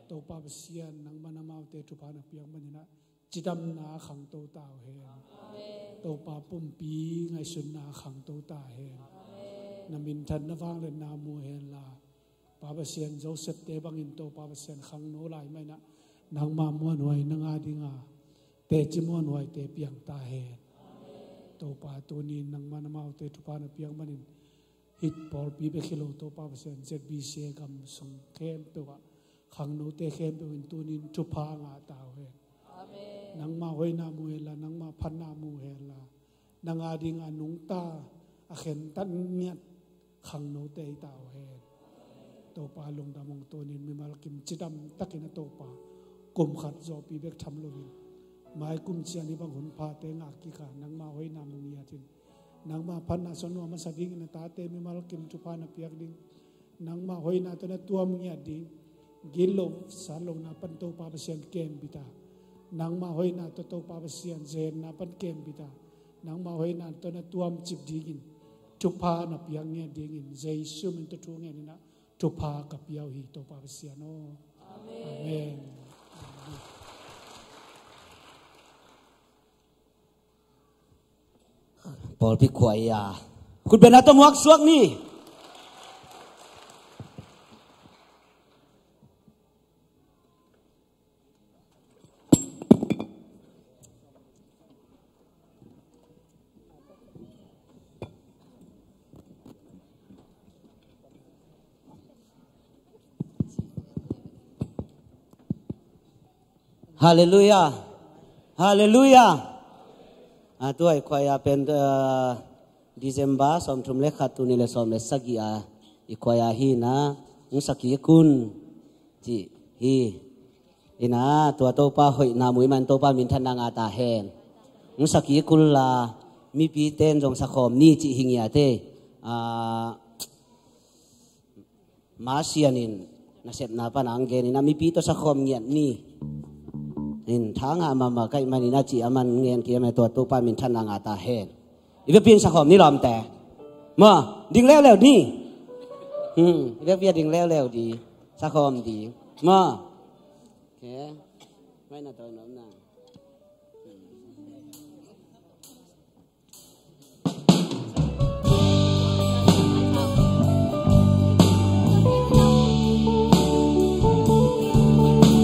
Topa Pasian, nangman amaute thupha na piak manin ah cidamna khangto ta uh hen. Topa, pumpi ngaihsutna khangto ta hen. Na minthanna vangliatna mu hen la, Pa Pasian, Joseph-te bangin Topa Pasian khangno lai mah in ah nangma muanhuai, nang a dinga teci muanhuaite piang ta hen. Topa, tuni-in nangman amaute thupha na piak manin, hih pawlpi bek hi lo Topa Pasian, Z B C A gam sung khempeuh ah khangnote khempeuh in tuni-in thupha ngah ta uh hen. Nangma hoihna mu hen la, nangma phatna mu hen la, nang a dinga nungta a khentat ngiat khangnote hi ta uh hen. Topa, lungdam ung. Tuni-in mimal kim cidam takin, a Topa, kum khat zawhpi bek tham loin, mai kum ciang hih bang hun phate ngah kik a, nangma hoihna mu ngiat in, nangma phatna sung nuam a sa dingin a tate mimal kim thupha na piak ding, nangma hoihna tawh na tuam ngiat ding, gitloh satlohna pan Topa Pasian kempih ta, nangma hoihna tawh Topa Pasian zenna pan kempih ta, nangma hoihna tawh na tuamcip dingin thupha na piak ngiat dingin Jesu min tawh thu ngen in ah thupha ka pia uh hi, Topa Pasian aw. Amen. Amen. Pawlpi khuaia khutbetna tawh muak suak ni. Halleluiah. Halleluiah. A, tua i khuaia pen, a, December sawmthum le khat, tul nih le sawm le sagih a i khuaia hi na, hong sa kik un cih hi. Hi na, tua Topa hoihna mu ahih man Topa minthanna ngah ta hen. Hong sa kik un la, mipite in zong sa khawm ni cih hi ngiat e. A, Masian in nasepna pan a hong gen in a, mipi tawh sa khawm ngiat ni. In tha ngah mahmah ka hih manin a cih a man ngen kei a, tua Topa minthanna ngah ta hen. I biakpi in sa khawm ni lawmte. Maw, ding leuleu ni. Hmm, i biakpi a ding leuleu di. Sa khawm di. Maw. Okay. Mai na tawi nuam na.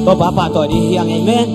Topa pahtawi ding hi hang, amen.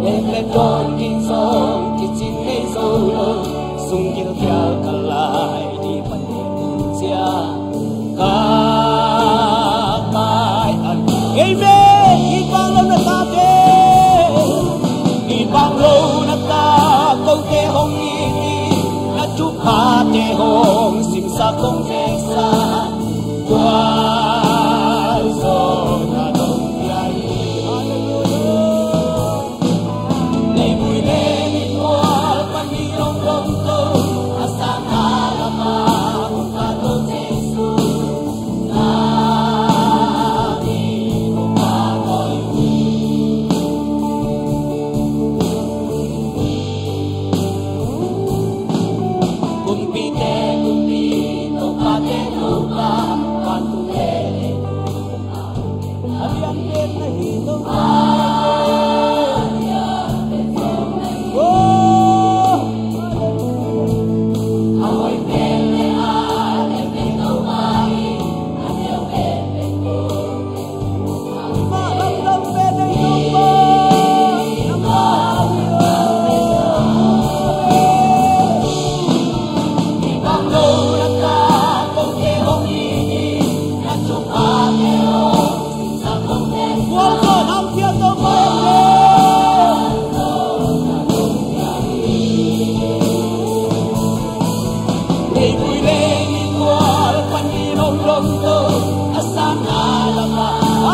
Tek le dawn ding zong kicing ngei zo lo, sung gilkial ka lai ding pan ding un cia ka kai an. Amen. I bang lo na tate, i bang lo na ta, kote hong it in, na thuphate hong simsak hong veksak, tua zo na dong lai. Hallelujah.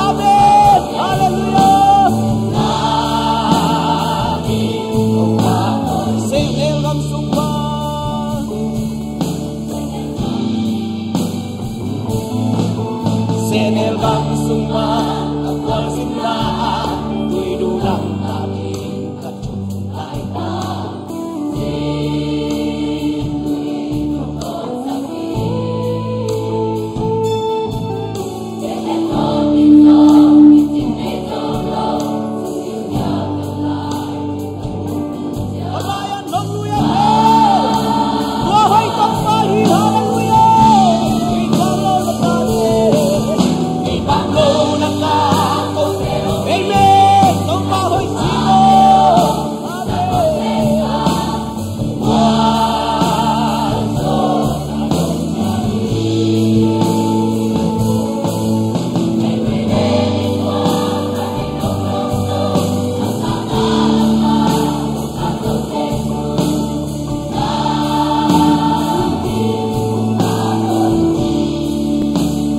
Amen. Hallelujah. Sehnel gam sung pan. Sehnel gam sung pan, a kual sim na, tui du lam ta ding ka tung lai ta.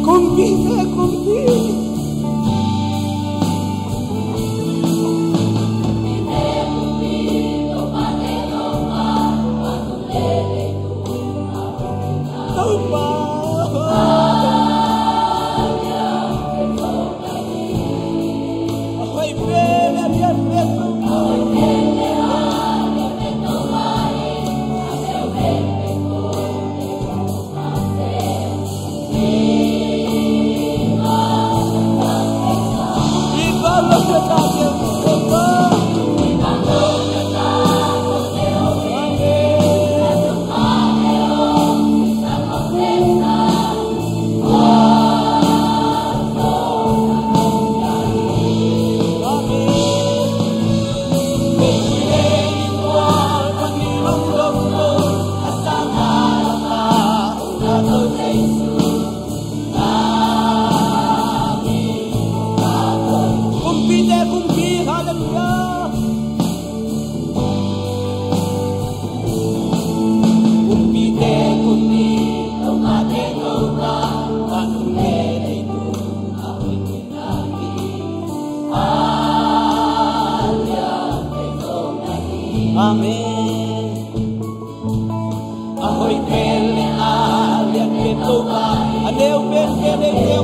Kumpi te, kumpi. Topa. Kumpi te kumpi, hallelujah. Kumpi te kumpi, Topa te Topa, vantung le leitung a hoih pen na hi. Amen. A hoih pen le a lian pen Topa, a neu pen pen ei teu